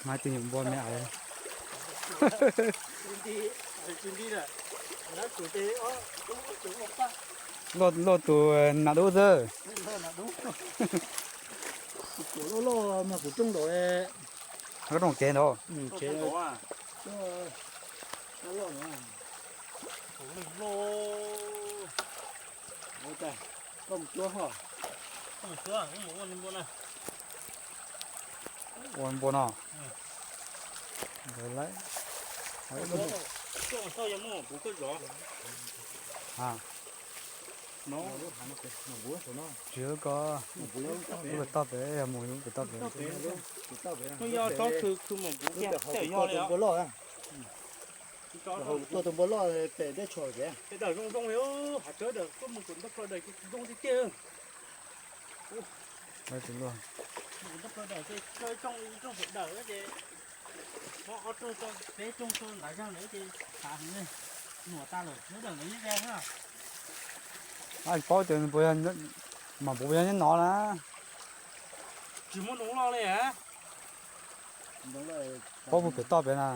Mas tus nyuam npua me ais. Luaj, luaj tus nas dub xwb. Loj loj mas kuv rooj ntawd. Koj rooj kev ntawd. Koj mus cuab ho. Ua npua no. Ntawd lawm. Tsis ko, lub pem toj pem, yog mus lub pem toj pem. Yog tsob khw khw mus npuv kiag tej yog li. Tua tus npua loj pem dej tsho ces. Tej dawm zoo zoo li, hav tsawb dawm tuaj mus kuv ntab ploj dawm zoo tiag tiag. Tus luaj. Mus kuv ntab ploj dawm ces tsoo tsoo sawv dawm ces, ob rooj tso peb rooj tso ntav zag ntawd ces xav heev li. Nuam tas lawm, sawv dawm ntawd yeej ze na. Paub tias mas npuv yog nyob no na. Tsis muaj ntoo loj li. Paub puag pem toj pem na.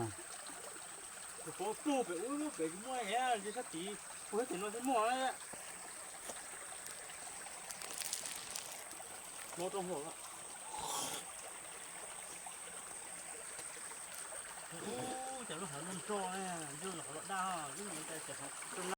Kuv paub puag pem ub pem tsis muaj, ntshe sab tid puag pem no thiaj muaj. Hlob rau hauv. Ub, cas lub hauv no nrog, nrog los daj, lub no cas